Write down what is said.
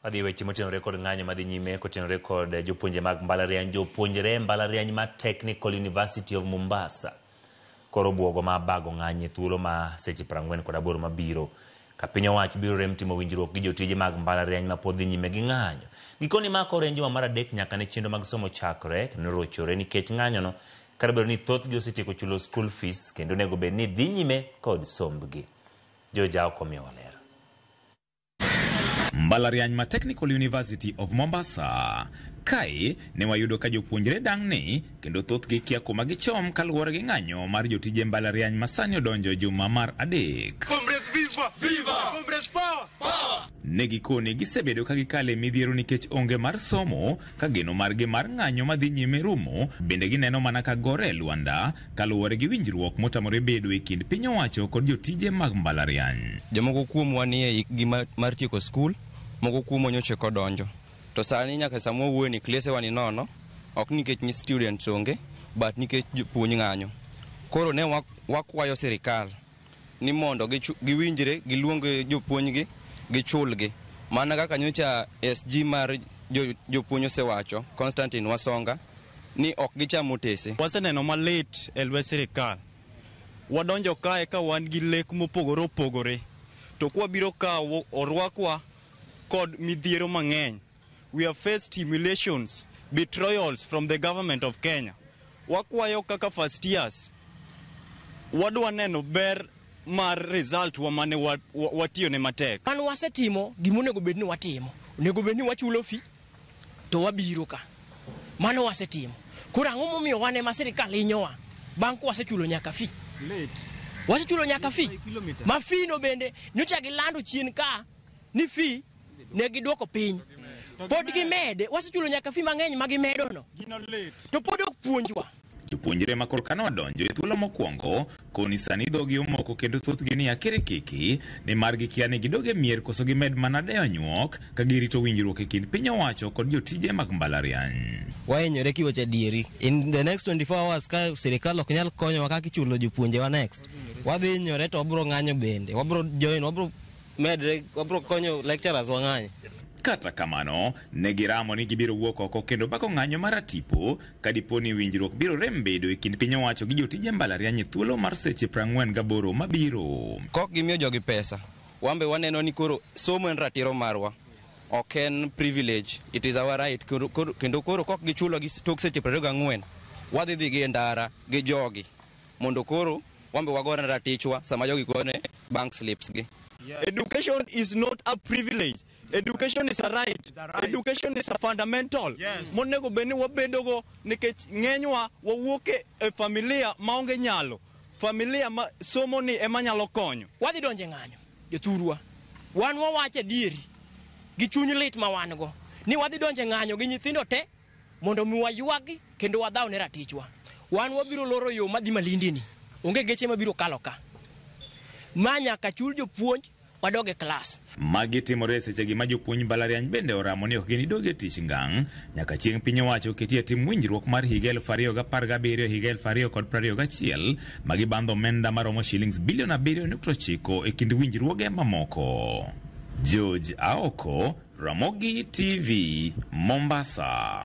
Wadhi e weche motenore kod ng'anyo madhi nyime kotenore kod jopuonje mag mbalariany. Jopuonjre mbalariany ma Technical University of Mombasa koro obwogo ma bago ng'anyo e thuolo ma seche 48 mabiro ka piny owacho biro rem timo winjruok gi jotije mag mbalariany ma pod dhi nyime gi ng'anyo. Gikoni ma koro en juma mar adek nyaka ne chenro mag somo chakre kendo rochore nikech ng'anyono kata obedo ni thothgi osetieko chulo school fees kendo onego bed ni dhi nyime kod sombgi. Joja ok omiyowa ler. Mbalariany ma Technical University of Mombasa. Kae ne wayudo ka jopuonjre dang'ni kendo thothgi kia kuma gichom kaluwore gi ng'anyo mar jotije mbalariany ma sani odonjo juma mar adek. Comrades viva! Viva! Comrades power! Power! Ne gikoni gisebedo ka gikale midhiero nikech onge mar somo ka geno margi mar ng'anyo madhi nyime rumo bende gineno mana ka gore e lwanda kaluwore gi winjruok motamore bedo e kind piny owacho kod jotije mag mbalariany. Jomoko kuomwa ni e hikgi mar tieko skul, moko kuomwa nyocha eka odonjo. To sani nyaka sama wawuoyo ni klesewa ni nono, ok nikech ni students onge, but nikech jopuonj ng'anyo. Koro ne wakwayo sirikal ni mondo giwinjre, giluong jopuonjgi, gichulgi. Mana kaka nyocha SG mar jopuonj osewacho, Constantine Wasonga, ni ok gicham otese. Waseneno malit e lwet sirikal. Wadonjo kae ka wan gi lek mopogore opogore, to kwabiro ka orwakwa kod midhiero mang'eny. We have faced humiliations, betrayals from the government of Kenya. Wakwayo kaka first years, wadwa neno ber mar result wa mane watiyone matek. Wan wasetimo gima onego bed ni watimo. Onego bed ni wachulo fee to wabiro ka. Mano wasetimo. Koro ang'o momiyo wan ema sirikal hinyowa bang' ka wasechulo nyaka fee? Wasechulo nyaka fee. Ma fee no bende nyocha gilando chien ka ni fee ne gidwoko piny. Pod gimede, wasechulo nyaka fee mang'eny ma gimedo no. To pod ok puonjwa. Jopuonjre ma korka nodonjo e thuolo mokwongo koni sani dhogi omoko kendo thothgi ni akirikiki nimar gikia ni gidog e mier koso gimed mana deyo nyuok ka girito winjruok e kind piny owacho kod jotije mag mbalariany. Wahinyore kiwacho adieri. In the next 24 hours ka sirikal ok nyal konyowa kaka ichulo jopuonjewa next, wadhi hinyore to wabro ng'anyo bende. Wabro join, wabro medre, wabro konyo lecturers wang'anyo. Kata kamano, ne giramo ni gibiro wuok oko kendo bako ng'anyo mar atipo ka dipo ni winjruok biro rem bedo e kind piny owacho gi jotije mbalariany e thuolo mar seche 48 mabiro. Kok gimiyo jogi pesa, wan be waneno ni koro somo en ratiro marwa, ok en privilege, it is our right. Kendo koro kok gichulo gi tok seche 24, wadhi dhi gi e ndara gi jogi mondo koro wan be wagone ratichwa sama jogi gone bank slips gi. Education is not a privilege. Education is a right. Education is a fundamental. Monego bed ni wabedogo nikech ng'enywa wawuok e familia maonge nyalo. Familia ma somo ni ema nyalo konyo. Wadhi donjo e ng'anyo, jothurwa. Wan wawacho adieri gi chuny lit ma wan go ni wadhi donjo e ng'anyo gi nyithindo te mondo mi waywagi kendo wadhaw ne ratichwa. Wan wabiro loro yo madhi Malindi ni. Onge geche mabiro kalo ka. Ma nyaka chul jopuonj wadog e klas. Magi timore e sechegi ma jopuonj mbalariany bende oramo ni ok ginidog e tich ngang' nyaka chieng' piny owacho ketie tim winjruok mar higa 2017 higa 2021 ma gibandho omenda maromo shillings bilion 7.9 e kind winjruoge mamoko. George Aoko, Ramogi TV, Mombasa.